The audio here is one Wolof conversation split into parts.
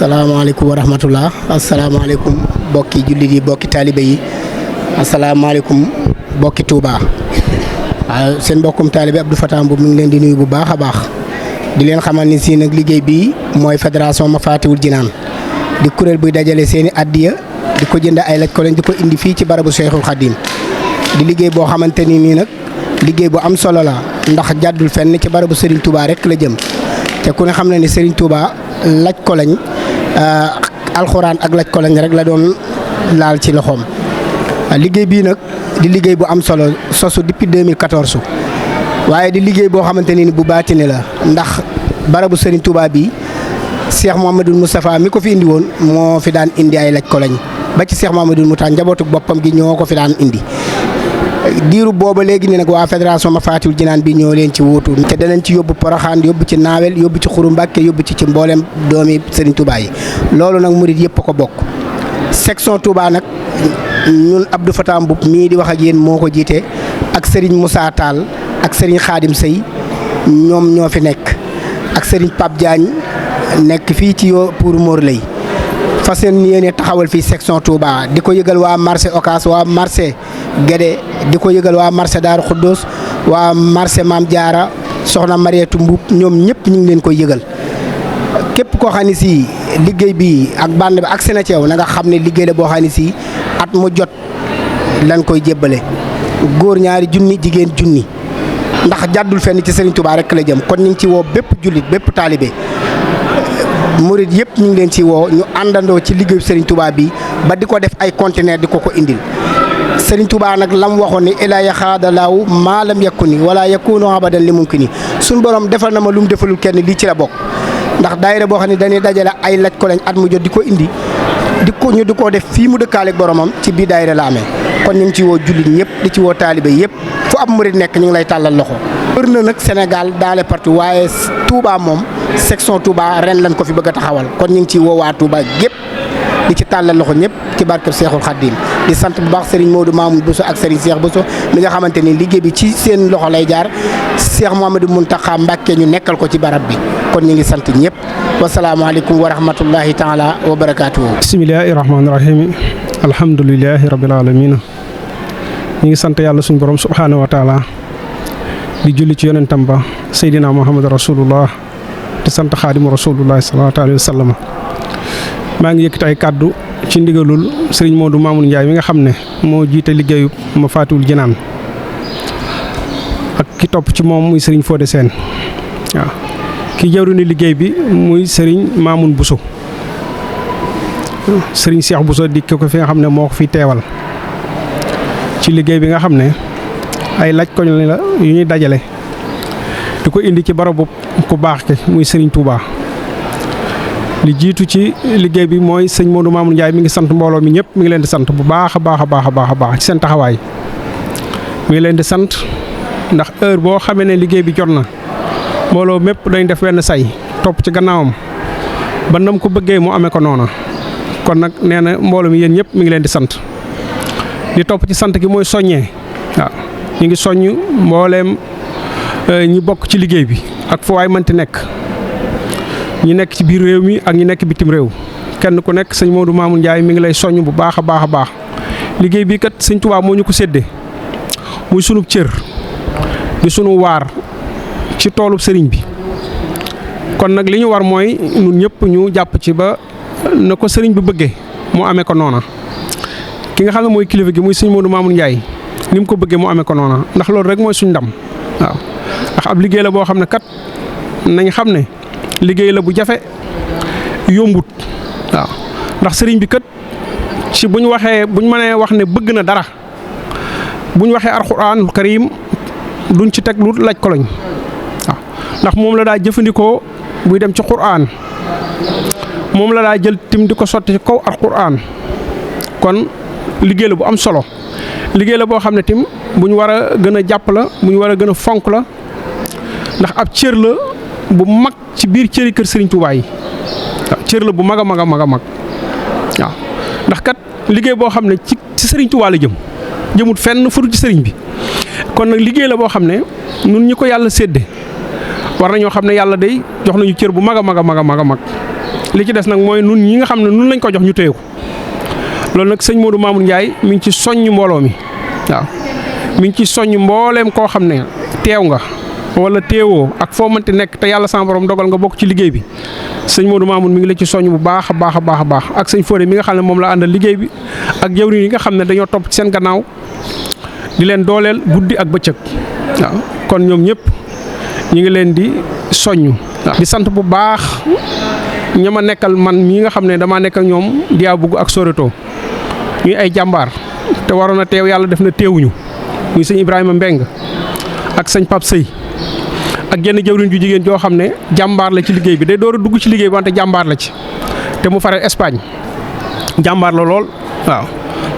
asalaamaaleykum wa rahmatullah asalaamaaleykum bokki jullit yi bokki taalibe yi asalaamaaleykum bokki Touba waaw seen mbokkum taalibe Abdou Fatah Mboup mi ngi leen di nuyu bu baax a baax di leen xamal ni si nag liggéey bi mooy fédération Mafatihul Jinaan di kuréel buy dajale seen i addiya di ko jënd ay laj ko leen di ko indi fii ci barabu Cheikhul Khadim di liggéey boo xamante ni nii nag liggéey bu am solo la ndax jàddul fenn ci barabu Serigne Touba rek la jëm te ku ne xam na ni Serigne Touba laj ko lañ alxuraan ak laj ko lañ rek la doon laal ci loxoom liggéey bii nag di liggéey bu am solo sosu depuis 2014 waaye di liggéey boo xamante ni bu baatine la ndax barabu Serigne Touba bi Cheikh Mouhamadoul Moustapha mi ko fi indi woon moo fi daan indi ay laj ko lañ ba ci Cheikh Mouhamadoul Mouta njabootu boppam gi ñoo ko fi daan indi diiru booba léegi ne nag waa fédération Mafatihul Jinaan bi ñoo leen ci wuutu te danañ ci yóbbu Poroxaan yóbbu ci Naawel yóbbu ci Xuru Mbàkke yóbbu ci mboolem doomi Serigne Touba yi loolu nag murit yëpp ko bokk section Touba nag ñun Abdou Fatah Mboup mii di wax ak yéen moo ko jiite ak Serigne Moussa Tall ak Serigne Khadim Sey ñoom ñoo fi nekk ak Serigne Pape Diagne nekk fii ci yoo pour Mor lay fas yéene taxawal fii section Touba di ko yëgal waa marché Ocass waa marché Guédé di ko yëgal waa marché Daaru Xuddoos waa marché Maam Jaara soxna Mariétu Mboup ñoom ñëpp ñu ngi leen koy yëgal képp koo xam ne si liggéey bi ak bànn bi ak seen ceew na nga xam ne liggéey la boo xam ne si at mu jot lan koy jébbale góor ñaari junni jigéen junni ndax jàddul fenn ci Serigne Touba rek la jëm kon ñu ngi ci woo bépp jullit bépp taalibe murit yëpp ñu ngi leen ci woo ñu àndandoo ci liggéeyu Serigne Touba bi ba di ko def ay conteneur di ko indil Serigne Touba nag lam waxoon ni ilaa yaxaadalaaw maa lam yakuni wala yakunu abadan li mumkini suñu borom defal na ma lu mu defalul kenn lii ci la bokk ndax daayira boo xam ne dañuy dajale ay laj ko lañ at mu jot di ko indi ñu di ko def fii mu dëkkaaleeg boromam ci biir daayira la amee kon ñu ngi ci woo jullit ñëpp di ci woo taalibe yëpp fu ab murit nekk ñu ngi lay tàllal loxo. wër na nag Sénégal dans les partout waaye Touba moom section Touba ren lañ ko fi bëgg a taxawal kon ñu ngi ciy woo waa Touba gépp di ci tàllal loxo ñëpp ci barkeb Cheikhul Khadim di sant bu baax Serigne Modou Mamoun Bousso ak Serigne Cheikh Bousso mi nga xamante ni liggéey bi ci seen loxo lay jaar Cheikh Mouhamadou Mountakha Mbacké ñu nekkal ko ci barab bi kon ñu ngi sant ñëpp wasalaamaaleykum wa rahmatullahi taala wa barakaatuhu. bismillahi rahmaani rahim alhamdulilahi rabil alamin ñu ngi sant yàlla suñu borom subhaanahu wa taala di julli ci yonentam ba Seydina Muhammad rasulullah di sant xaadimu rasulullah sallallahu alayhi wa sallam maa ngi yëkkati ay kàddu ci ndigalul Serigne Modou Mamoun Ndiaye mi nga xam ne moo jiite liggéeyu Mafatihul Jinaan ak ki topp ci moom muy Serigne Fodé Sène waaw ki jawriñu liggéey bi muy Serigne Mamoun Bousso Serigne Cheikh Bousso dikk ko fi nga xam ne moo ko fi teewal ci liggéey bi nga xam ne ay laj koñ la yu ñuy dajale di ko indi ci barabu ku baax ke muy Serigne Touba li jiitu ci liggéey bi mooy sëñ Modou Mamoun Ndiaye mi ngi sant mbooloo mi ñëpp mi ngi leen di sant bu baax a baax a baax a baax a baax ci seen taxawaay mi ngi leen di sant ndax heure boo xamee ne liggéey bi jot na mbooloo mépp dañ def wenn say topp ci gannaawam ba nam ko bëggee mu amee ko noona kon nag nee na mbooloo mi yéen ñëpp mi ngi leen di sant li topp ci sant gi mooy soññee waaw ñu ngi soññ mbooleem ñi bokk ci liggéey bi ak fu waay mënti nekk ñi nekk ci biir réew mi ak ñi nekk bitim réew kenn ku nekk sëñ Modou Mamoun Ndiaye mi ngi lay soññ bu baax a baax a baax liggéey bi kat sëñ Touba moo ñu ko séddee muy sunub cër di sunu waar ci toolub sëriñ bi kon nag li ñu war mooy ñun ñëpp ñu jàpp ci ba na ko sëriñ bi bëggee mu amee ko noona ki nga xam ne mooy kilifa gi muy sëñ Modou Mamoun Ndiaye ni mu ko bëggee mu amee ko noona ndax loolu rek mooy suñ ndam waaw ndax ab liggéey la boo xam ne kat nañ xam ne liggéey la bu jafe yombut waaw ndax sëriñ bi kat ci buñ mënee wax ne bëgg na dara buñ waxee alxuraanul karim duñ ci teg lu laj koloñ waaw ndax moom la daa jëfandikoo buy dem ci quraan moom la daa jël tim di ko sotti ci kaw alxuraan kon liggéey la bu am solo liggéey la boo xam ne tim buñ war a gën a jàpp la buñ war a gën a fonk la ndax ab cër la bu mag ci biir cëri kër Serigne Touba yi waaw cër la bu mag a mag a mag a mag waaw ndax kat liggéey boo xam ne ci Serigne Touba la jëmut fenn furu ci Serigne bi kon nag liggéey la boo xam ne nun ñi ko yàlla sédde war nañoo xam ne yàlla day jox nañu cër bu mag a mag a mag a mag a mag li ci des nag mooy nun ñi nga xam ne nun lañ ko jox ñu téye ko loolu nag sëñ Modou Mamoune Ndiaye mi ngi ci soññ mbooloo mi waaw mi ngi ci soññ mbooleem koo xam ne teew nga wala teewoo ak foo mënti nekk te yàlla sama borom dogal nga bokk ci liggéey bi sëñ Modou Mamoune mi ngi la ci soññ bu baax a baax a baax a baax ak sëñ Fodé mi nga xam ne moom la àndal liggéey bi ak jawriñ yi nga xam ne dañoo topp ci seen gannaaw di leen dooleel guddi ak bëccëg waaw kon ñoom ñëpp ñu ngi leen di soññ di sant bu baax ña ma nekkal man mii nga xam ne damaa nekk ak ñoom Dia Bugg ak Soreto ñuy ay jàmbaar te waroon a teew yàlla def na teewuñu muy sëñ Ibrahima Mbeng ak sëñ Pape Sey ak jenn jawriñ ju jigéen joo xam ne jàmbaar la ci liggéey bi day door a dugg ci liggéey bi wante jàmbaar la ci te mu fare Espagne jàmbaar la lool waaw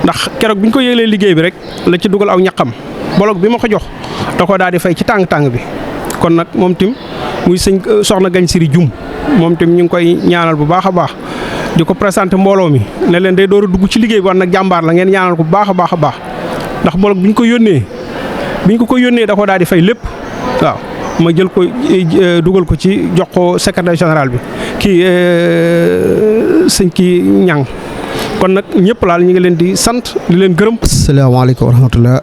ndax keroog bi ñu ko yëglee liggéey bi rek la ci dugal aw ñaqam bolog bi ma ko jox da ko daal di fay ci tàng-tàng bi kon nag moom tim muy sëñ soxna Gañ Siri Jum moom tim ñu ngi koy ñaanal bu baax a baax di ko présenté mbooloo mi ne leen day door a dugg ci liggéey bi wan nag jàmbaar la ngeen ñaanal ko bu baax a baax a baax ndax bolog bi ñu ko yónnee da ko daal di fay lépp waaw ma jël ko dugal ko ci jox ko secrétaire général bi kii sëñ kii ñang kon nag ñëpp laal ñu ngi leen di sant di leen gërëm. asalaamaaleykum wa rahmatulah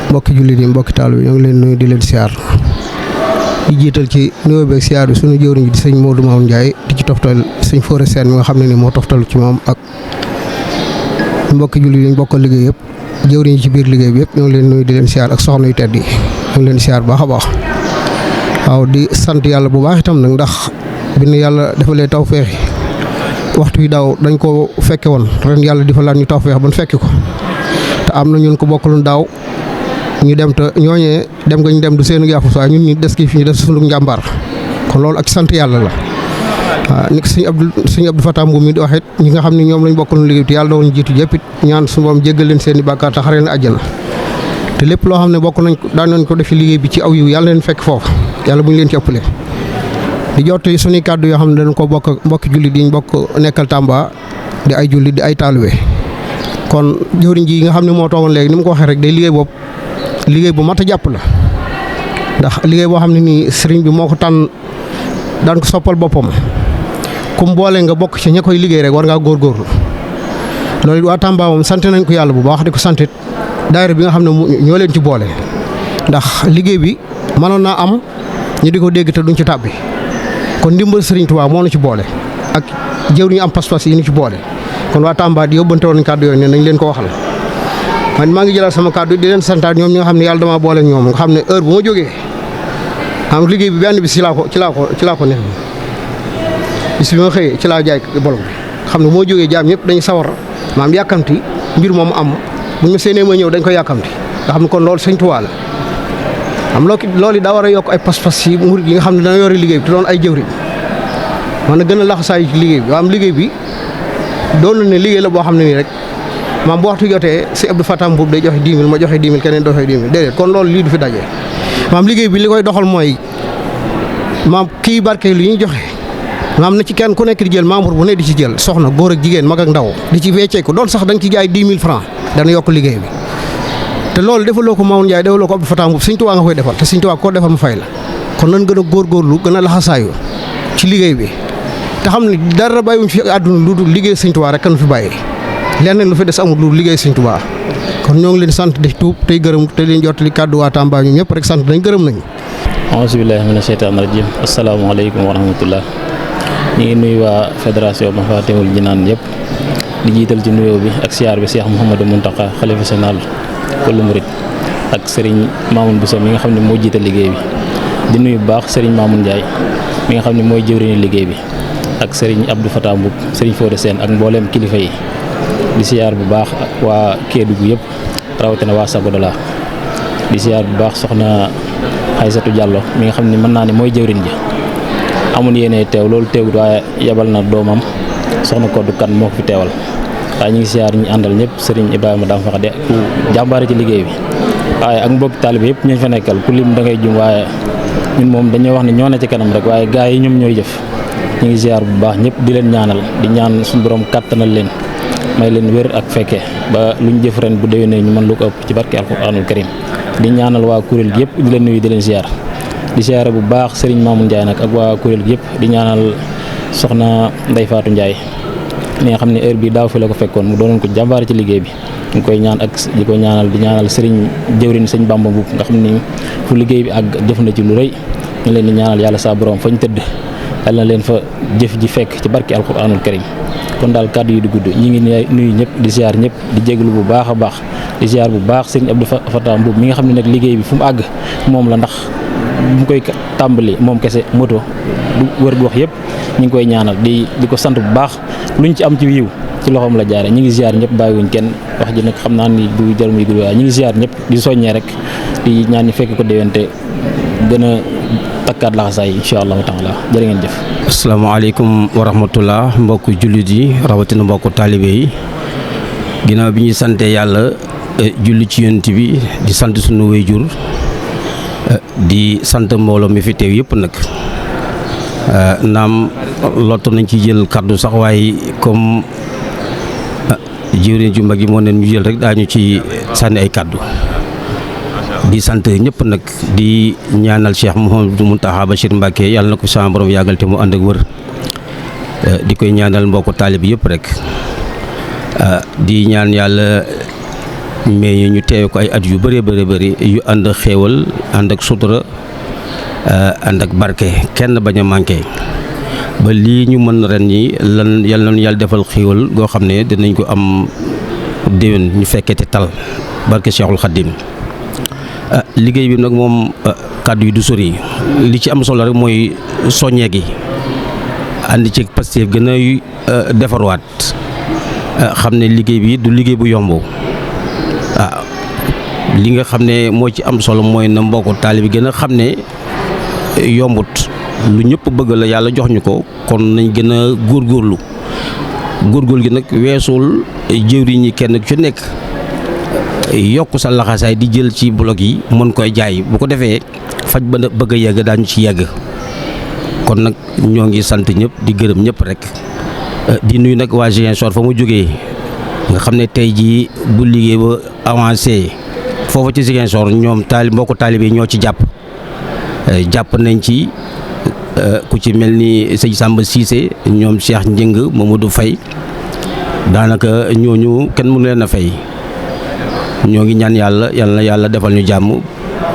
mbokki jullit yi mbokki taal bi ñoo ngi leen nuyu di leen siyaar di jiital ci nuyoo beeg siyaar bi sunu jëwriñ di sëñ Modou Mamoune Ndiaye di ci toftal sëñ Fodé Sène mi nga xam ne ni moo toftalu ci moom ak mbokki jullit yi ñu bokkal liggéey yëpp jëwriñ yi ci biir liggéey bi yëpp ñoo ngi leen nuyu di leen siyaar ak soxna yu tedd yi ñoo ngi leen siyaar baax a baax waaw di sant yàlla bu baax itam nag ndax bi nu yàlla defalee tawfeex waxtu wi daaw dañ ko fekke woon ren yàlla di fa laat ñu tawfeex ba nu fekke ko te am na ñun ko bokkaloon daaw ñu dem te ñooñee dem nga ñu dem du seen yaafus waaye ñun ñu des ki fi ñu def sunu njàmbaar kon loolu ak sant yàlla la waaw ni ko sëñ Abdou Fatah Mboum mi di waxee ñi nga xam ne ñoom lañ bokkaloon liggéey te yàlla doon jiitu jëppit ñaan suñu borom jéggal leen seen i bàkkaar te xaree na àjjana te lépp loo xam ne bokk nañ daan nañ ko def ci liggéey bi ci aw yiw yàlla leen fekk foofu yàlla bu ñu leen ci ëppale di jottali suñuy kàddu yoo xam ne dañ ko bokk mbokki jullit yi ñu bokk nekkal Tamba di ay jullit di ay taalibe kon jëwriñ ji yi nga xam ne moo toogoon léegi ni mu ko waxee rek day liggéey bu mat a jàpp la ndax liggéey boo xam ne nii sëriñ bi moo ko tànn daan ko soppal boppam kum boole nga bokk ci ña koy liggéey rek war ngaa góorgóorlu loolu it waa Tamba moom sant nañ ko yàlla bu baax di ko santit daayira bi nga xam ne ñoo leen ci boole ndax liggéey bi mënoon naa am ñu di ko dégg te duñ ci tàbbi kon ndimbal Sëriñ Tuubaa moo na ci boole ak jëwriñ am pas-pas yi ñu ci boole kon waa Tamba di yóbbante woon kàddu yooyu ne nañ leen ko waxal man maa ngi jëlaat sama kàddu di leen santaat ñoom ñi nga xam ne yàlla damaa boole ñoom nga xam ne heure bu ma jógee am liggéey bi benn bis ci laa ko neex bis bi ma xëyee ci laa jaay bolog bi xam ne moo jógee jaam ñëpp dañu sawar maam yàkkamti mbir moom am bu ñu ma séenee ma ñëw dañ koy yàkkamti nga xam ne kon loolu Sëñ Tuubaa la am loolu daa war a yokk ay pas-pas yi murid yi nga xam ne dana yore liggéey bi te doon ay jëwriñ man na gën a laxasaayu ci liggéey bi waaw am liggéey bi doon na ne liggéey la boo xam ne nii rek maam bu waxtu jotee si Abdou Fatah Mboum day joxe 10 000 ma joxe 10 000 keneen joxe 10 000 déedéet kon loolu lii du fi daje maam liggéey bi li koy doxal mooy maam kii barke li ñuy joxe maam na ci kenn ku nekk di jël membre bu ne di ci jël soxna góor ak jigéen mag ak ndaw di ci wecceeku doon sax da nga ci jaay 10 000 francs dana yokk liggéey bi te loolu defaloo ko Mamoune Ndiaye defaloo ko Abdou Fatah Mboum Sëñ Tuubaa nga koy defal te Sëñ Tuubaa koo defal mu fay la kon nan gën a góorgóorlu gën a laxasaayu ci liggéey bi te xam ne dara bàyyiwuñ fi àdduna lu dul liggéey Sëñ Tuubaa rek kan fi bàyyi leneen lu fi des amul lu liggéey Sëñ Tuubaa kon ñoo ngi leen sant di tuub tey gërëm te leen jottali kàddu waa Tamba ñu ñëpp rek sant nañ gërëm nañ auzu billaahi mina sheytaani rajiim asalaamaaleykum wa rahmatullah ñu ngi nuyu waa fédération Mafatihul Jinaan yëpp di jiital ci nuyoo bi ak siyaar bi Cheikh Mouhamadou Mountakha xalifa général kullu murid ak Serigne Mamoune Bousso mi nga xam ne moo jiital liggéey bi di nuyu bu baax Serigne Mamoune Ndiaye mi nga xam ne mooy jëwriñu liggéey bi ak Serigne Abdou Fatah Mboum Serigne Fodé Sène ak mbooleem kilifa yi di siyaar bu baax waa Kédougou yëpp rawatina waa Sabodola di siyaar bu baax soxna Aïssatou Diallo mi nga xam ne mën naa ne mooy jëwriñ ji amul yéene teew loolu teewut waaye yebal na doomam soxna Kodou Kan moo ko fi teewal waaye ñu ngi siyaar ñu àndal ñëpp Serigne Ibrahima Dame Faxade ku jàmbaare ci liggéey bi waaye ak mbokki taalibe yëpp ñu fa nekkal ku lim da ngay jum waaye ñun moom dañoo wax ne ñoo ne ci kanam rek waaye gaa yi ñoom ñooy jëf ñu ngi siyaar bu baax ñëpp di leen ñaanal di ñaan suñu borom kàttanal leen may leen wér ak fekke ba luñ jëf ren bu déwénee ñu mën lu ko ëpp ci barke alxuraanul karim di ñaanal waa kuréel gi yëpp di leen nuyu di leen siyaar di siyaare bu baax Serigne Mamoune Ndiaye nag ak waa kuréel gi yëpp di ñaanal soxna Ndeye Fatou Ndiaye mi nga xam ne heure bi daaw fi la ko fekkoon mu doonoon ko jàmbaare ci liggéey bi ñu koy ñaan ak di ko ñaanal di ñaanal sëriñ jëwriñ sëñ Bamba Mbuub nga xam ni fu liggéey bi àgg jëf na ci lu rëy ñu leen di ñaanal yàlla saa borom fañ tëdd yàlla na leen fa jëf ji fekk ci barki alquranul karim kon daal kàddu yi di gudd ñi ngi nuyu ñëpp di ziar ñëpp di jéglu bu baax a baax di ziar bu baax sëriñ Abdou Fatah Mbuub mi nga xam ne nag liggéey bi fu mu àgg moom la ndax bu mu koy tàmbali moom kese moto du wër gox yëpp ñu ngi koy ñaanal di ko sant bu baax luñ ci am ci yiw ci loxoom la jaare ñi ngi ziar ñëpp bàyyiwuñ kenn wax ji nag xam naa ni du jar muy gudd waaye ñi ngi ziar ñëpp di soññee rek di ñaan ñu fekk ko déwénte gën a takkaat laxasaay incha allahu taala jërë ngeen jëf. asalaamaaleykum wa rahmatullah mbokku jullit yi rawatina mbokku taalibe yi ginnaaw bi ñuy sante yàlla julli ci yonent bi di sant sunu wayjur di sant mbooloo mi fi teew yëpp nag naam lottu nañ ci jël kaddu sax waaye comme jëwriñ ju mag yi moo neen ñu jël rek daañu ci sànni ay kaddu di sant ñëpp nag di ñaanal Cheikh Mouhamadou Mountakha Bachir Mbacké yàlla na ko sama borom yàggal te mu ànd ak wër di koy ñaanal mbokku taalib yëpp rek di ñaan yàlla mais ñu teewe ko ay at yu bëree bëri yu ànd ak xéewal ànd ak sutura ànd ak barke kenn bañ a manqué ba lii ñu mën ren ñi lan yàlla nañu yàlla defal xéewal goo xam ne dinañ ko am déwén ñu fekkee te tal barke Cheikhul Khadim liggéey bi nag moom kàddu yi du sori li ci am solo rek mooy soññee gi ànd ci Pastef gën a defarwaat xam ne liggéey bi du liggéey bu yomb li nga xam ne moo ci am solo mooy na mbokku taalibe bi gën a xam ne yombut lu ñëpp bëgg la yàlla jox ñu ko kon nañ gën a góorgóorlu gi nag weesul jëwriñ ñi kenn ku ci nekk yokk sa laxasaay di jël ci blog yi mën koy jaay bu ko defee faj ba bëgg a yegg daañu ci yegg kon nag ñoo ngi sant ñëpp di gërëm ñëpp rek di nuyu nag waa Ziguinchor fa mu jógee nga xam ne tey jii bu liggéey ba avancé foofu ci Ziguinchor ñoom mbokku taalibe ñoo ci jàpp nañ ci ku ci mel ni sëñ Samba Cissé ñoom Cheikh Njëng Mamadou Faye daanaka ñooñu kenn mënu leen a fay ñoo ngi ñaan yàlla defal ñu jàmm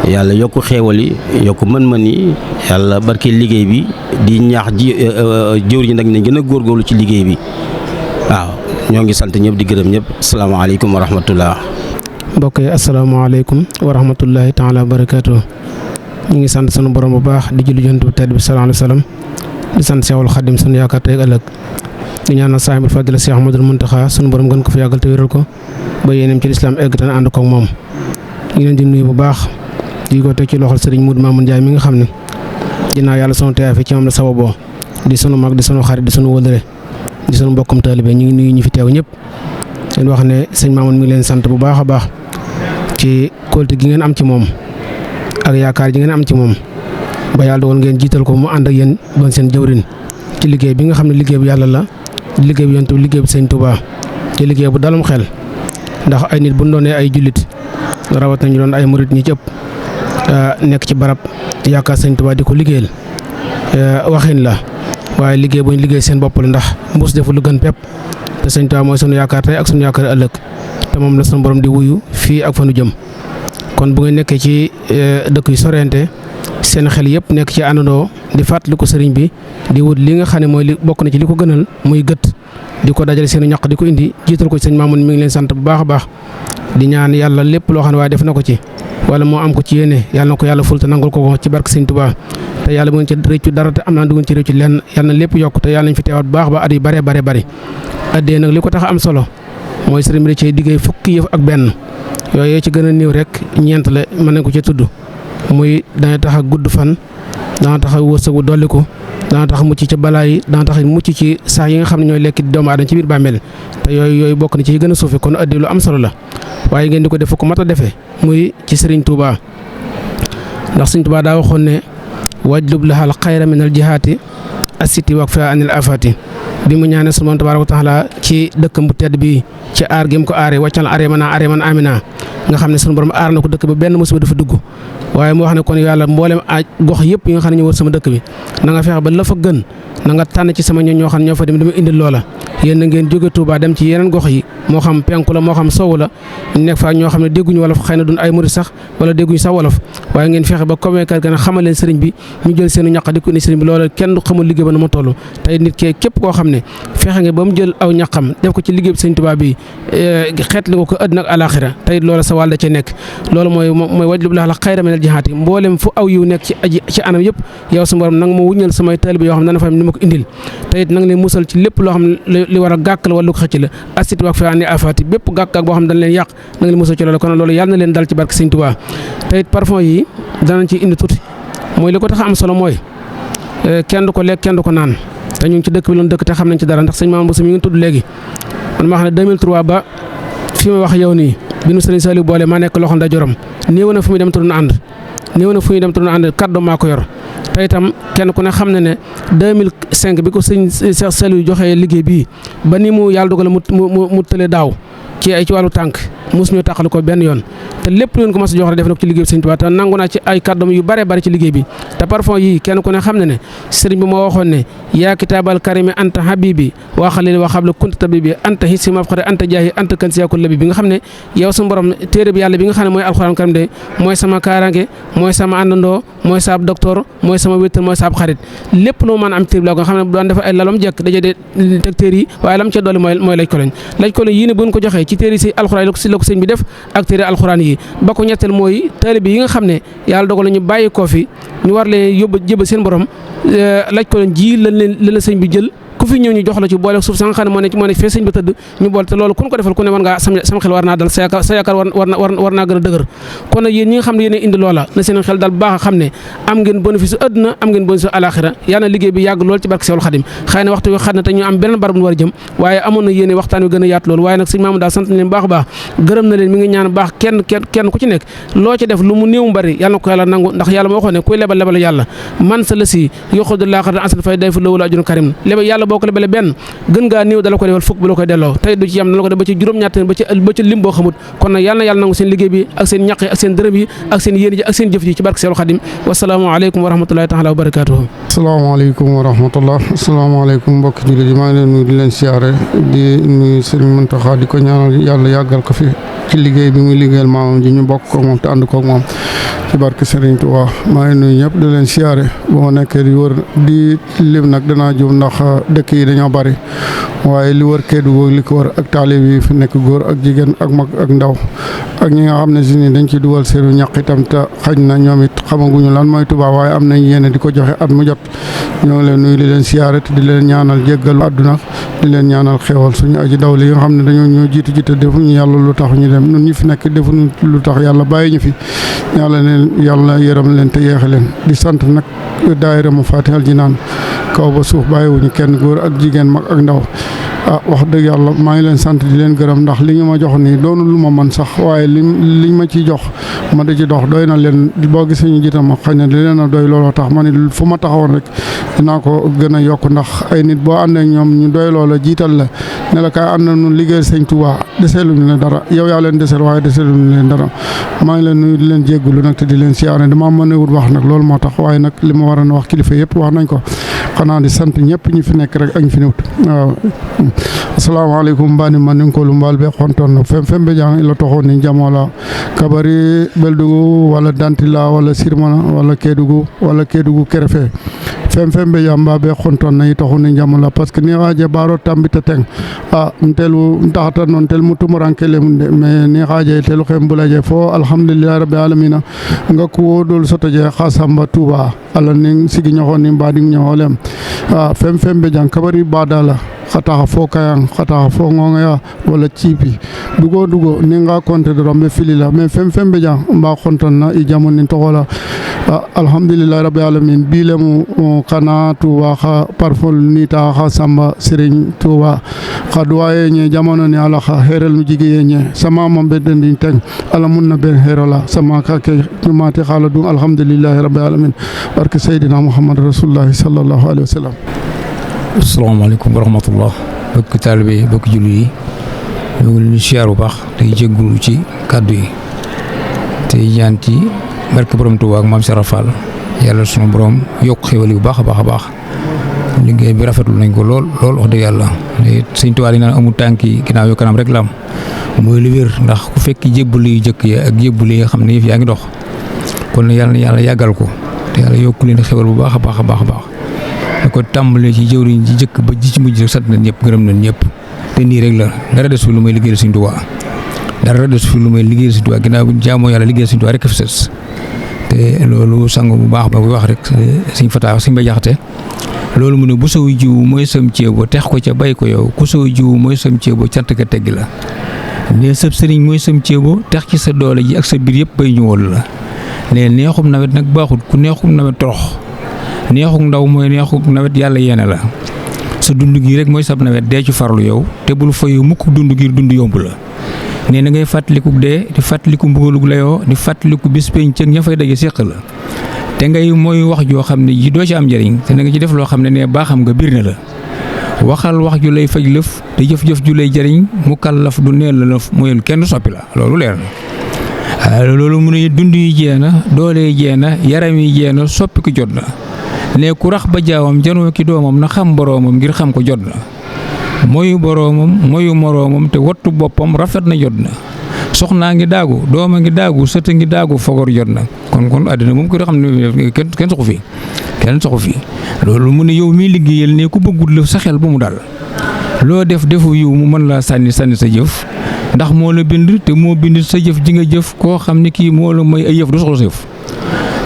yàlla yokk xéewal yi yokk mën-mën yi yàlla barke liggéey bi di ñaax jëwriñ nag nañ gën a góorgóorlu ci liggéey bi waaw ñoo ngi sant ñëpp di gërëm ñëpp asalaamaaleykum wa rahmatullah. mbokk yi asalaamaaleykum wa rahmatullahi taala wa barakaatu. ñu ngi sant sunu borom bu baax di julli Yonent bu tedd bi sallallahu alayhi wa sallam di sant Cheikhul Khadim sunu yaakaar tey ëllëg di ñaanal saahibul fadila Cheikh Ahmadul Muntaxa sunu borom gën ko fi yàggal te wéral ko ba yéeneem ci lislaam egg te ànd ko ak moom. ñu leen di nuyu bu baax di ko teg ci loxol Serigne Modou Mamoun Ndiaye mi nga xam ne ginnaaw yàlla sunu teewaay fi ci moom la sababoo di sunu mag di sunu xarit di sunu wëllëre di sunu mbokkum taalibe ñu ngi nuyu ñi fi teew ñëpp leen wax ne sëñ Mamoun mi ngi leen sant bu baax a baax ci kóolute gi ngeen am ci moom ak yaakaar ji ngeen am ci moom ba yàlla dogal ngeen jiital ko mu ànd ak yéen doon seen jëwrin ci liggéey bi nga xam ne liggéey bu yàlla la liggéey bu Yonent bi liggéey bu sëñ Touba ci liggéey bu dalum xel ndax ay nit bu ñu doonee ay jullit rawat nañu doon ay murit ñi ci ëpp nekk ci barab yaakaar sëñ Touba di ko liggéeyal waxin la waaye liggéey bu ñu liggéey seen bopp la ndax mbuus defu lu gën pepp te sëñ Touba mooy sunu yaakaar tey ak sunu yaakaar ëllëg te moom la sunu borom di wuyu fii ak fa nu jëm. kon bu ngeen nekkee ci dëkk yu sorente seen xel yëpp nekk ci àndandoo di fàttali ko sëriñ bi di wut li nga xam ne mooy li bokk na ci li ko gënal muy gët di ko dajale seen ñaq di ko indi jiital ko ci sëñ Mamoun mi ngi leen sant bu baax a baax di ñaan yàlla lépp loo xam ne waaye def na ko ci wala moo am ko ci yéene yàlla na ko yàlla ful te nangul ko ci barke sëñ Tuubaa te yàlla bu ngeen ci rëccu dara te am naa du ngeen ci rëccu lenn yàlla na lépp yokk te yàlla nañ fi teewaat bu baax ba at yu bare bari addee nag li ko tax am solo mooy sëriñ bi da cee diggee fukki yëf ak benn yooyu ci gën a néew rek ñeent la mën nañ ko ci tudd muy dana tax a gudd fan dana tax a wërsëgu dolliku dana tax mucc ci balaa yi dana tax mucc ci sax yi nga xam ne ñooy lekk doomu aadama ci biir bàmmeel te yooyu bokk na ci gën a suufi kon addi lu am solo la waaye ngeen di ko def ko mat a defee muy ci Serigne Touba ndax Serigne Touba daa waxoon ne wajlub lahal xayra minal jihaati asiti wak fa anil afati bi mu ñaanee sunu Boroom tabaaraka wa taala ci dëkkam bu tedd bi ci aar gi mu ko aaree wàccal aaree man amina nga xam ne sunu borom aar na ko dëkk ba benn musiba dafa dugg waaye mu wax ne kon yàlla mboolem gox yëpp yi nga xam ne ñu wër sama dëkk bi na nga fexe ba la fa gën na nga tànn ci sama ñoo xam ne ñoo fa dem dama indil loola yéen na ngeen jóge Touba dem ci yeneen gox yi moo xam penku la moo xam sowu la nekk fa ñoo xam ne dégguñu wolof xëy na duñ ay murid sax wala dégguñu sax wolof waaye ngeen fexe ba communiquer gën a xamal leen sëriñ bi ñu jël seenu ñaq di ko indi sëriñ bi loola kenn du xamul liggéey ba na ma toll tey nit kee képp koo xam ne fexe nga ba mu jël aw ñaqam def ko ci liggéey bi sëriñ Touba bi xeet li ko àddina ak alaxira tey loola sa wàll da ca nekk loolu mooy wajlub la xayra minal jihaati mboolem fu aw yiw nekk ci anam yëpp yow su borom nanga ma wuññal samay taalibe yoo xam ne dana fa ni ma ko indil te it nanga leen musal ci lépp loo xam ne li war a gàkk la wala lu ko xëcc la asit wax fi ani afaati bépp gàkk boo xam ne dañ leen yàq nanga leen musal ci loolu kon loolu yàlla na leen dal ci barke sëriñ Touba te it parfum yi danañ ci indi tuuti mooy li ko tax am solo mooy kenn du ko lekk kenn du ko naan te ñu ngi ci dëkk bi loon dëkk te xam nañ ci dara ndax sëñ Mamadou Bousso mi ngi tudd léegi man maa xam ne 2003 ba fi ma wax yow nii bi nu sëriñ Saliou boole maa nekk loxo ndajoram néew na fu muy dem te duñ ànd néew na fu muy dem te duñ ànd kàddu maa ko yor te itam kenn ku ne xam ne 2005 bi ko sëñ Cheikh Saliou joxee liggéey bii ba ni mu yàlla dogal mu tële daaw ci wàllu tànk mos ñu tàqal ko benn yoon te lépp lu leen ko mas a jox rek def na ko ci liggéey bi sëñ Tuubaa te nangu naa ci ay kàddoom yu bare bare ci liggéey bi te parfum yii kenn ku ne xam ne sëriñ bi moo waxoon ne yaa kitaabal karimi anta habibi wa xalili wa xabla kunta tabibi anta hissi mafxari anta jaahi anta kansi yakul labi bi nga xam ne yow sa borom téere bi yàlla bi nga xam ne mooy alxuraan karim de mooy sama kaaraange mooy sama àndandoo mooy saab docteur mooy sama wéttal mooy saab xarit lépp loo mën a am téere bi la ko nga xam ne doon dafa ay lalom jekk daje de teg téere yi waaye lam ca dolli mooy laj ko lañ yii ne buñ ko joxee ci téere si alxuraan la ko sëñ bi def ak téere alxuraan yi ba ko ñetteel mooy taalibe yi nga xam ne yàlla dogal na ñu bàyyi koo fi ñu war leen yóbbu jébal seen borom laaj ko leen ji lan la sëñ bi jël ku fi ñëw ñu jox la ci boole suuf sa nga xam ne moo ne fee sëñ ba tëdd ñu boole te loolu kun ko defal ku ne war ngaa sama xel war naa dal sa yaakaar war naa gën a dëgër kon nag yéen ñi nga xam ne yéen indi loola na seen xel dal baax a xam ne am ngeen bénéfice àdduna am ngeen bénéfice alaxira yal na liggéey bi yàgg lool ci barke Seexul Xadim xëy na waxtu wi xat na te ñu am beneen barab bu war a jëm waaye amoon na yéene waxtaan wi gën a yaatu loolu waaye nag sëñ Mamadou daal sant na leen baax a baax gërëm na leen mi ngi ñaan baax kenn ku ci nekk loo ci def lu mu néew mu bari yàlla na ko yàlla nangu ndax yàlla moo waxoon ne kuy lebal yàlla man sa la si yoxudu laaxatan asal fay day fu lawula ajrun karim lebal yàlla boo ko lebale benn gën ngaa néew dala ko defal fukk bu la koy delloo tey du ci yam dala ko def ba ci juróom-ñaar ba ci lim boo xamut kon nag yàlla na yàlla nangu seen liggéey bi ak seen ñaq yi ak seen dërëm yi ak seen yéen ji ak seen jëf ji ci barke Seexul Xadim wasalaamaaleykum wa rahmatulahi taala wa barakaatuhu. asalaamaaleykum wa rahmatullah asalaamaaleykum mbokki jullit yi maa ngi leen nuyu di leen siyaare di nuyu Sëriñ Muntaxa di ko ñaanal yàlla yàggal ko fi ci liggéey bi muy liggéeyal maamam ji ñu bokk ko moom te ànd koog moom ci barke Sëriñ Tuubaa maa ngi nuyu ñëpp di leen siyaare bu ma nekkee di wër di lim nag danaa juum ndax dëkk yi dañoo bari waaye li wër Kédougou li ko wër ak taalib yi fi nekk góor ak jigéen ak mag ak ndaw ak ñi nga xam ne si ni dañ ci dugal seenu ñaq itam te xañ na ñoom it xamaguñu lan mooy Tuubaa waaye am nañ yéene di ko joxe at mu jot ñoo ngi leen nuyu di leen siyaare te di leen ñaanal jéggalu àdduna di leen ñaanal xéewal suñu aji daw li nga xam ne dañoo ñoo jiitu ji te defuñu yàlla lu tax ñu dem ñun ñi fi nekk defuñu lu tax yàlla bàyyi ñu fi yàlla yërëm leen te yeexe leen di sant nag daayira Mafatihul Jinaan kaw ba suuf bàyyiwuñu kenn góor ak jigéen mag ak ndaw wax dëgg yàlla maa ngi leen sant di leen gërëm ndax li ñu ma jox nii doonu lu ma man sax waaye liñ ma ciy jox ma da ci dox doy na leen boo gisee ñu jiitam ma xëy na di leen a doy looloo tax ma ne fu ma taxawoon rek dinaa ko gën a yokk ndax ay nit boo àndee ñoom ñu doy loola jiital la ne la kaay ànd na nu liggéey sëñ Tuubaa deseeluñu leen dara yow yaa leen deseel waaye deseeluñu leen dara maa ngi leen nuyu di leen jéggulu nag te di leen siyaare dama mën a wut wax nag loolu moo tax waaye nag li ma war a wax kilifa yëpp wax nañ ko xanaa di sant ñëpp ñu fi nekk rek ak ñu fi newut waaw assalamualeykum mbani maninkolu mbalɓe honton fembe jang ila tohoni jamola kabari beldugu walla dantila walla sirmana walla kedugu kerefe fembe jam mbaɓe honton nayi tohoni jamola par ce que ni haje baro tambita teng telu tahata noon tel mutumurankelem de mais ni haje telu hembulaje fo alhamdulillah rabbi alamina ngakku woɗol sotoje ha samba touba allah nin sigi ñohoni mbadi ñoholem fembe jang kabari badala xataxa fo kayang xataxa fo ngongoya wala ciipi dugo ni nga konte do rombe filila mais fembe jang mba xonton na i jamoni toxola alhamdulillah rabbil alamin bilemu kana tuwa xa parfol nita xa samba serigne tuwa xa duwaye ñe jamono ni ala xa herel nu jigi ñe sama mo bedendin teng ala munna ben herola sama ka ke mati xala du alhamdulillah rabbil alamin barke sayidina muhammad rasulullah sallallahu alaihi wasallam. asalaamaaleykum wa rahmatullah bokk taalibe bokk jullit yi ñoo ngi leen di siyaar bu baax tey jéggulu ci kàddu yi tey ñaan ci barke borom Touba ak maam Cheikh Fall yàlla sunu borom yokk xéwal yu baax a baax liggéey bi rafetlu nañ ko lool wax dëgg yàlla sëñ Touba yi naan amul tànki ginnaaw yu kanam rek la am mooy lu wér ndax ku fekk jébbal yu jëkk yi ak jébbal yi nga xam ne yëf yaa ngi dox kon yàlla na yàlla yàggal ko te yàlla yokk leen xéwal bu baax a baax da ko tàmbalee ci jëwriñ ji jëkk ba ji ci mujj rek sant nañ ñëpp gërëm nañ ñëpp te nii rek la dara des fi lu may liggéeyal sëñ Touba ginnaaw bu jaamoo yàlla liggéeyal sëñ Touba rek fi sës te loolu sang bu baax ba koy wax rek sëñ Fata sëñ Bay Jaxate loolu mu ne bu saw jiw mooy sam ceebo tex ko ca bay ko yow ku saw jiw mooy sam ceebo cant ka tegg la ne sab sëriñ mooy sam ceebo tex ci sa doole ji ak sa biir yëpp bay ñëwal la ne neexum nawet nag baaxut ku neexum nawet torox neexuk ndaw mooy neexuk nawet yàlla yéene la sa dund gi rek mooy sab nawet dee ci farlu yow te bul fayu mukk dund gi dund yomb la nee na ngay fàttaliku dee di fàttaliku mbugalug layoo di fàttaliku bis peñ cëg ña fay daje séq la te ngay mooy wax joo xam ne ji doo ci am njëriñ te na nga ci def loo xam ne baaxam nga biir na la waxal wax ju lay faj lëf te jëf-jëf ju lay jëriñ mu kàllaf du neel la lëf mooy kenn soppi la loolu leer na loolu mu ne dund yi jeena doole yi jeena yaram yi jeena soppi ko jot na ne ku rax ba jaawam janoo ki doomam na xam boroomam ngir xam ko jot na mooyu boroomam mooyu moroomam te wattu boppam rafet na jot na soxnaa ngi daagu dooma ngi daagu sëta ngi daagu fogor jot na kon àddina moom ko xam ne kenn soxu fi loolu mu ne yow miy liggéeyal ne ku bëggul la sa xel bu mu dal loo defu yiw mu mën laa sànni sa jëf ndax moo la bind te moo bind sa jëf ji nga jëf koo xam ne kii moo la may ay yëf du soxla sa yëf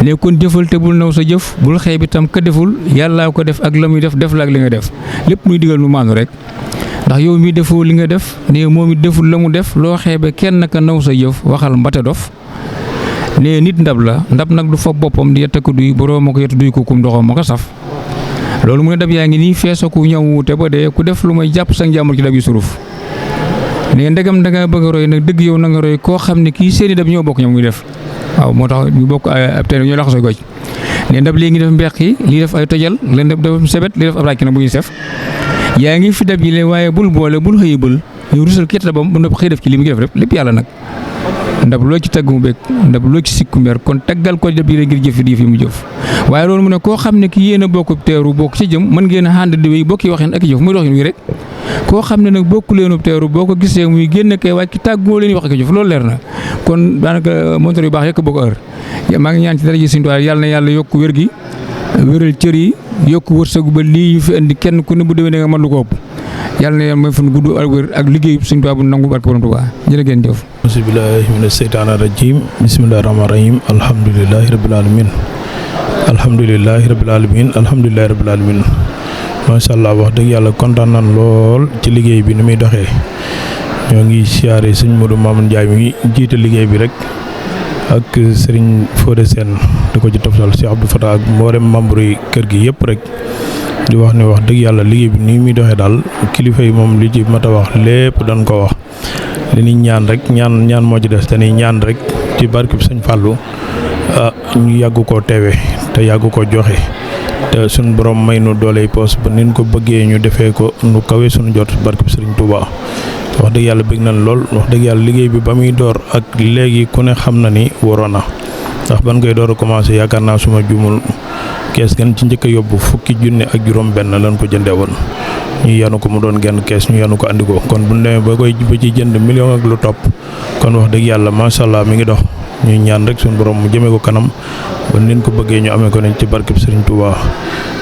ne kon jëfal te bul naw sa jëf bul xeeb itam ka deful yàllaa ko def ak la muy def la ak li nga def lépp muy digal nu maanu rek ndax yow mi defoo li nga def ne moom it deful la mu def loo xeebe kenn ka naw sa jëf waxal mbate dof ne nit ndab la ndab nag du fa boppam di yetta ko duy boroom ma ko yetta duy ko kum ndoxam ma ko saf loolu mu ne dab yaa ngi nii feesa ku ñëw te ba dee ku def lu may jàpp sa njàmbur ci dab yi suruf ne ndegam da nga bëgg a roy nag dëgg yow na nga roy koo xam ne kii seeni dab ñoo bokk ñoom muy def waaw moo tax ñu bokk ab teen ñoo laxasoo goj ne ndab léegi def mbeq yi lii def ay tojal leen def sebet lii def ab ràcc na bu ñuy sef yaa ngi fi dab yi le waaye bul boole bul xëyi bël ñu rusal kett dabam ba nëpp xëy def ci li mu ngi def rek lépp yàlla nag ndab loo ci tagg mu bekk ndab loo ci sikku mer kon taggal ko dab yi le ngir jëf di fi mu jëf waaye loolu mu ne koo xam ne ki yéen a bokk teeru bokk ci jëm mën ngeen a ànd di wéy bokki waxin ak jëf muy doxin wi rek koo xam ne nag bokku leenu teeru boo ko gisee muy génn kay wàcc tàggoo leen wax ak jëf loolu leer na kon daanaka montor yu baax yëkk bokk heure maa ngi ñaan ci dara ji Sëñ Tuubaa yàlla na yàlla yokk wér gi wéral cër yi yokk wërsëgu ba lii ñu fi indi kenn ku ne bu déwénee nga mën lu ko ëpp yàlla na yàlla mooy fan gudd ak wér ak liggéey Sëñ Tuubaa bu nangu barke borom Tuubaa jërë ngeen jëf bismillaahi mina seytaani rajiim bismillaahi rahmaani rahiim alhamdulillaahi rabbil aalamiin alhamdulillaahi rabbil aalamiin alhamdulillaahi rabbil aalamiin macha allah wax dëgg yàlla kontaan nan lool ci liggéey bi ni muy doxee ñoo ngi siyaare sëñ Modou Mamoune Ndiaye mi jiite liggéey bi rek ak Serigne Fodé Sène di ko ci toftal Cheikh Abdou Fatah ak mboolem membre yi kër gi yëpp rek di wax ne wax dëgg yàlla liggéey bi ni muy doxee daal kilifa yi moom li ci mat a wax lépp dañ ko wax li ñuy ñaan rek ñaan moo ci des te ni ñaan rek ci barke bi sëñ Fallou ñu yàgg koo teewe te yàgg koo joxe te suñ borom may nu dooley poos ba nin ko bëggee ñu defee ko nu kawe suñu jot barke bi Serigne Touba wax dëgg yàlla bëgg nañ lool wax dëgg yàlla liggéey bi ba muy door ak léegi ku ne xam na ni waroon na ndax ban koy door a commencé yaakaar naa suma jumul kees gan ci njëkk a yóbbu fukki junne ak juróom-benn lañ ko jëndee woon ñu yanu ko mu doon genn kees ñu yanu ko andi ko kon bu ñu demee ba koy ba ci jënd million ak lu topp kon wax dëgg yàlla macha allah mi ngi dox ñuy ñaan rek suñu borom mu jëmee ko kanam ba nin ko bëggee ñu amee ko nañ ci barkeb Serigne Touba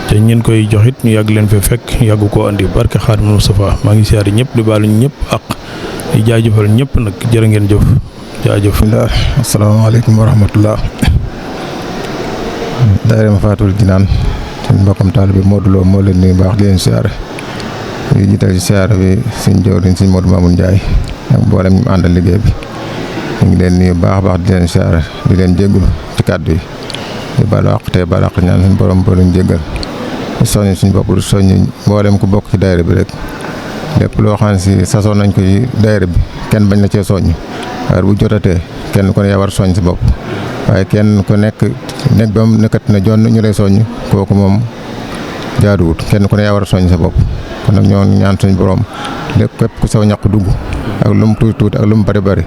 te ñeen koy joxit ñu yàgg leen fi fekk yàgg koo andi barke Xaadimu Mustafaa maa ngi siyaare ñëpp di baalu ñëpp ak di jaajëfal ñëpp nag jërë ngeen jëf jaajëf. asalaamaaleykum wa rahmatullah. daayira Mafaatihul Jinaan suñu mbokkam taalibe bi Modou Lo moo leen nuyu baax di leen siyaare di jiital ci siyaare bi suñu jawriñ suñu Modou Mamoune Ndiaye ak mboolem ñu àndal liggéey bi ñu ngi leen nuyu baax a baax di leen siyaare di leen jéggul ci kàddu yi di baal àq tey baal àq ñaan suñu borom boo leen jéggal di soññ suñu bopp di soññ mboolem ku bokk ci daayira bi rek lépp loo xam ne si sasoon nañ ko ci daayira bi kenn bañ la cee soññ waaye bu jotatee kenn ku ne yaa war soññ si bopp waaye kenn ku nekk ba mu nekkat na jonn ñu lay soññ kooku moom jaaduwut kenn ku ne yaa war a soññ sa bopp kon nag ñoo ñaan suñu borom lépp képp ku saw ñaq dugg ak lu mu tuuti tuuti ak lu mu bari bari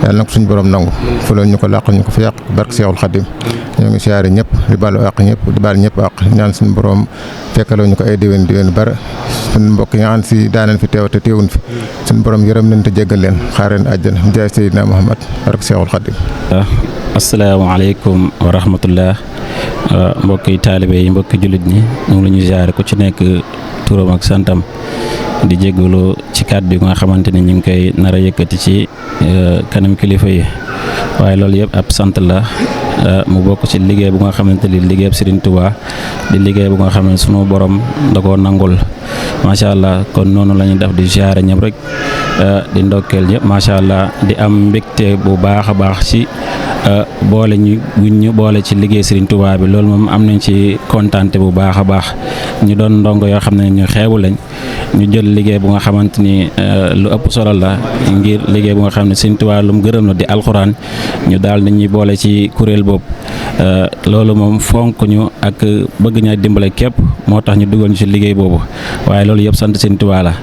yàlla na ko suñu borom nangu fulal ñu ko làqal ñu ko fi yàq barke Seexul Xadim ñoo ngi siyaare ñëpp di baalu àq ñëpp di baal ñëpp àq ñaan suñu borom fekkaloo ñu ko ay déwén bare suñu mbokk yi nga xam si daanañ fi teew te teewuñ fi suñu borom yërëm leen te jéggal leen xaareen àjjana jaay Seydina Muhammad barke Seexul Xadim. asalaamaaleykum wa rahmatullah mbokki taalibe yi mbokki jullit ñi ñu ngi la ñuy ziare ku ci nekk turam ak santam di jégalu ci kàddu yi nga xamante ni ñu ngi koy nar a yëkkati ci kanam kilifa yi waaye loolu yëpp ab sant la mu bokk ci liggéey bu nga xamante ni liggéey Serigne Touba di liggéey bu nga xam ne sunu borom da koo nangul macha allah kon noonu la ñuy def di ziare ñëpp rek di ndokkeel ñëpp macha allah di am mbégte bu baax a baax ci. boole ñu boole ci liggéey Serigne Touba bi loolu moom am nañ ci kontaante bu baax a baax ñu doon ndongo yoo xam ne ñu xeebu lañ ñu jël liggéey bu nga xamante ni lu ëpp solo la ngir liggéey bu nga xam ne Serigne Touba lu mu gërëm la di alxuraan ñu daal dañuy boole ci kuréel boobu loolu moom fonk ñu ak bëgg ñaa dimbale képp moo tax ñu dugal ñu ci liggéey boobu waaye loolu yëpp sant Serigne Touba la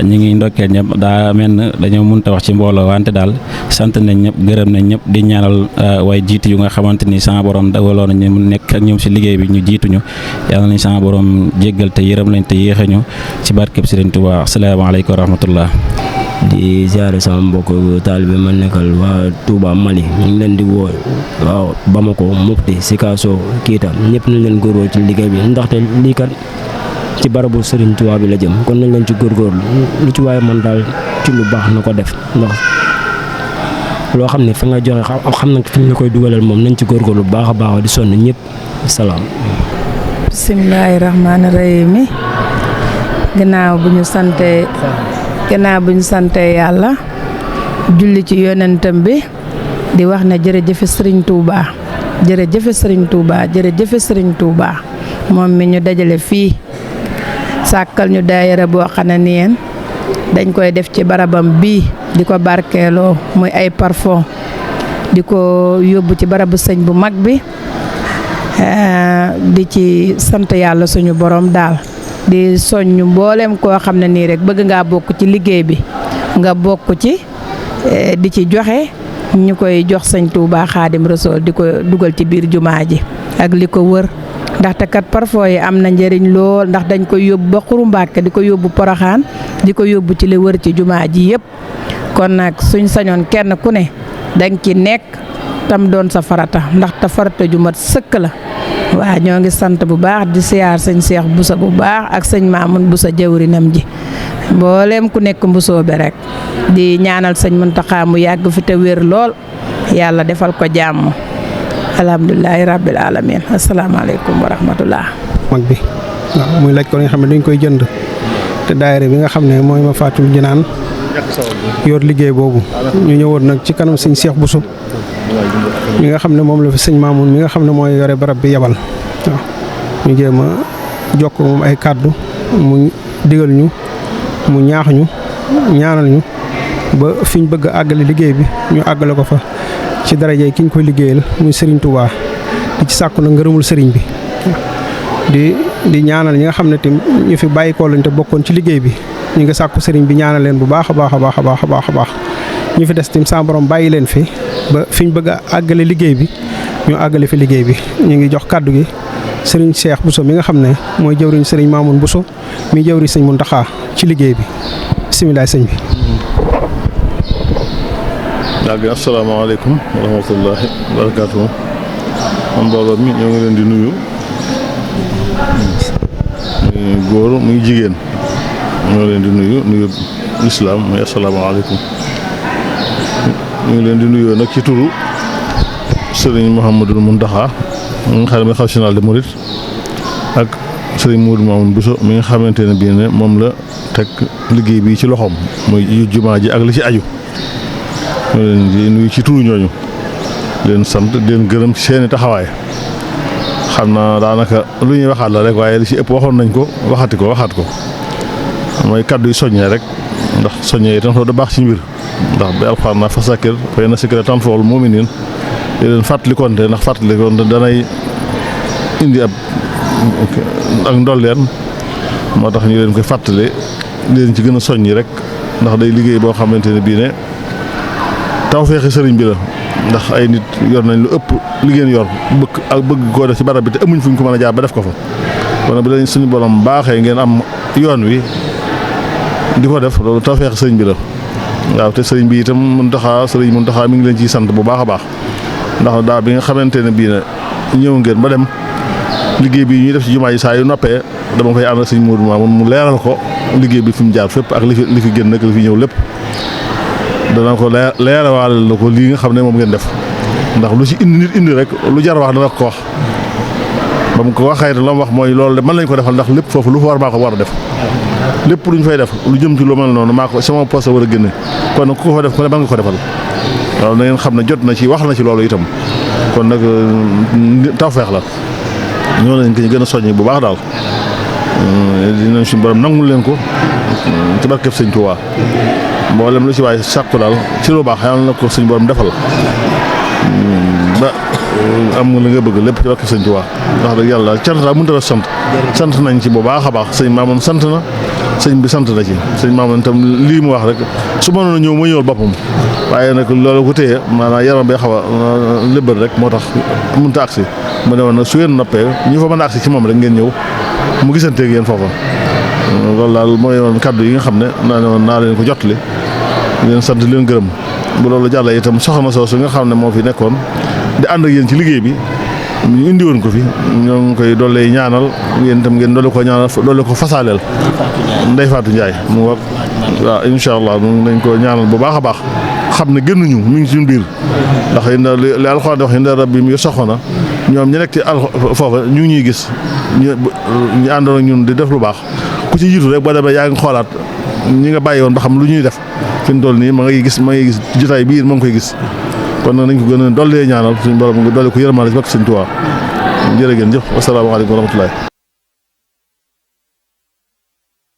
ñu ngi ndokkeel ñëpp daa mel ne dañoo mënta wax ci mbooloo wante daal sant nañ ñëpp gërëm nañ ñëpp di ñaanal waaye jiitu yu nga xamante ni sama borom dawaloon nañu mu nekk ak ñoom si liggéey bi ñu jiituñu yàlla nañ sama borom jéggal te yërëm lañ te yéexañu ci barkeb Serigne Touba asalaamaaleykum wa rahmatullah. di ziare sama mbokk taalibe ma nekkal waa Touba Mali ñu ngi leen di woo waaw Bamako Mopti Sikasso Kiita ñëpp nañ leen góorgóorlu ci liggéey bi ndaxte lii kat ci barabu Serigne Touba bi la jëm kon nañ leen ci góorgóorlu lu ci waaye man daal ci lu baax na ko def ndax loo xam ne fa nga joxe xam na fi ñu la koy dugalal moom nañ ci góorgóorlu bu baax a baax di sonn ñëpp salaam. bismillaahi rahmaani rahiim gannaaw bu ñu sante yàlla julli ci yonentam bi di wax ne jërëjëf Serigne Touba jërëjëf Serigne Touba jërëjëf Serigne Touba moom mi ñu dajale fii sàkkal ñu daayira boo xam ne nii dañ koy def ci barabam bii di ko barkeeloo muy ay parfum di ko yóbbu ci barabu sëñ bu mag bi di ci sant yàlla suñu borom daal di soññ mboolem koo xam ne nii rek bëgg ngaa bokk ci liggéey bi nga bokk ci di ci joxe ñu koy jox sëñ Touba Xaadim Rasuul di ko dugal ci biir jumaa ji ak li ko wër ndaxte kat parfum yi am na njëriñ lool ndax dañ koy yóbbu ba Xuru Mbàkke di ko yóbbu Poroxaan di ko yóbbu ci li wër ci jumaa ji yëpp kon nag suñ sañoon kenn ku ne danga ci nekk tam doon sa farata ndax te farata ju mat sëkk la waaw ñoo ngi sant bu baax di siyaar sëñ Cheikh Boussa bu baax ak sëñ Mamoun Boussa jawrinam ji mboolem ku nekk mbusoo be rek di ñaanal sëñ Muntaxa mu yàgg fi te wér lool yàlla defal ko jàmm alhamdulilahi rabbil alamin asalaamaaleykum wa rahmatullah mag bi waaw muy laaj ko nga xam ne dañ koy jënd te daayira bi nga xam ne mooy Mafaatihul Jinaan yor liggéey boobu ñu ñëwoon nag ci kanam sëñ Cheikh Bousso mi nga xam ne moom la fi sëñ Mamoun mi nga xam ne mooy yore barab bi yabal waaw ñu jéem a jokk moom ay kàddu mu digal ñu mu ñaax ñu ñaanal ñu ba fi ñu bëgg a àggale liggéey bi ñu àggale ko fa ci daraje ki ñu koy liggéeyal muy Serigne Touba di ci sàkku na ngërëmul Serigne bi di ñaanal ñi nga xam ne tim ñu fi bàyyikoo lañ te bokkoon ci liggéey bi ñu ngi sàkku Serigne bi ñaanal leen bu baax a baax a baax a baax a baax a baax ñu fi des tim sa borom bàyyi leen fi ba fi ñu bëgg a àggale liggéey bi ñu àggale fi liggéey bi ñu ngi jox kàddu gi Serigne Cheikh Bousso mi nga xam ne mooy jëwriñ Serigne Mamoun Bousso mi jëwriñ sëñ Muntaxa ci liggéey bi bisimilah sëñ bi. asalaamaaleykum wa rahmatullahi wa barakaatuhu mbooloo mi ñoo ngi leen di nuyu muy góor muy jigéen ñoo leen di nuyu lislaam muy asalaamaaleykum ñu ngi leen di nuyoo nag ci turu sëriñ Mouhamadul Mountakha mi nga xam ne mooy xalifa général des mourides ak sëriñ Modou Mamoun Bousso mi nga xamante ne bii ne moom la teg liggéey bi ci loxoom muy jumaa ji ak li ci aju ñoo leen di nuyu ci turu ñooñu leen sant di leen gërëm ci seeni taxawaay xam naa daanaka lu ñuy waxaat la rek waaye li ci ëpp waxoon nañ ko waxaat ko mooy kàddu yi soññee rek ndax soññee itam da baax ci mbir ndax bi alxuraan naa fa sakkir fay na sikkira tanfa'ul mu'miniin di leen fàttalikonte ndax fàttalikoonte danay indi ak ndolleen moo tax ñu leen koy fàttali leen ci gën a soññi rek ndax day liggéey boo xamante ne bii ne tawfeexi sëriñ bi la ndax ay nit yor nañ lu ëpp li ngeen yor bëgg koo def ci barab bi te amuñ fu ñu ko mën a jaar ba def ko fa kon bi lañ suñu borom baaxee ngeen am yoon wi di ko def loolu tawfeexi sëriñ bi la waaw te sëriñ bi itam sëriñ Muntaxa mi ngi leen ciy sant bu baax a baax ndax daa bi nga xamante ne bii ne ñëw ngeen ba dem liggéey bi ñuy def ci jumaa yi saa yu noppee dama koy ànd ak sëñ Modou Mamoun mu leeral ko liggéey bi fi mu jaar fépp ak li fi génn ak li fi ñëw lépp dana ko leeralal la ko lii nga xam ne moom ngeen def ndax lu ci indi nit indi rek lu jar wax dana ko wax ba mu ko waxee la mu wax mooy loolu de mën lañ ko defal ndax lépp foofu lu fa war maa ko war a def lépp lu ñu fay def lu jëm ci lu mel noonu maa ko sama poste war a génne kon nag ku ko fa def ku ne ba nga ko defal loolu na ngeen xam ne jot na ci wax na ci loolu itam kon nag tawfeex la ñoo leen ko gën a soññi bu baax daal dinañ suñu borom nangul leen ko ci barkeb sëñ Tuubaa mboolem lu ci waay sàkku daal ci lu baax yàlla na ko suñu borom defal ba am nga la nga bëgg lépp ci barkeb sëñ Tuubaa wax dëgg yàlla cant daal mënut a sant nañ ci bu baax a baax sëñ Mamoun sant na sëñ bi sant na ci sëñ Mamoun itam lii mu wax rek su mënoon a ñëw ma ñëwal boppam waaye nag loolu ko téye maanaam yaram bee xaw a lébbal rek moo tax mënut a agsi mu ne woon nag su ngeen noppee ñu fa mën a agsi ci moom rek ngeen ñëw mu gisanteeg yéen foofa loolu daal mooy woon kaddu yi nga xam ne naa leen ko jotali leen sant leen gërëm bu loolu jàllee itam soxna soosu nga xam ne moo fi nekkoon di ànd ak yéen ci liggéey bi ñu indi woon ko fi ñoo ngi koy dollee ñaanal yéen itam ngeen dolli ko ñaanal dolli ko fasaaleel Ndeye Fatou Ndiaye mu wax waaw incha allah nañ ko ñaanal bu baax a baax xam ne génnuñu mi ngi ci suñu biir ndax li alxuraan di wax inda rabbihim yurzaquuna ñoom ñu nekk ci foofa ñu ngi ñuy gis ñu àndoon ak ñun di def lu baax ku ci jiitu rek boo demee yaa ngi xoolaat ñi nga bàyyi woon ba xam lu ñuy def fi mu toll nii ma ngay gis jotaay bii ma ngi koy gis kon nag nañ ko gën a dollee ñaanal suñu borom nga dolli ko yërmaale ci barke Sëñ Tuubaa jërë ngeen jëf wasalaamaaleykum wa rahmatullahi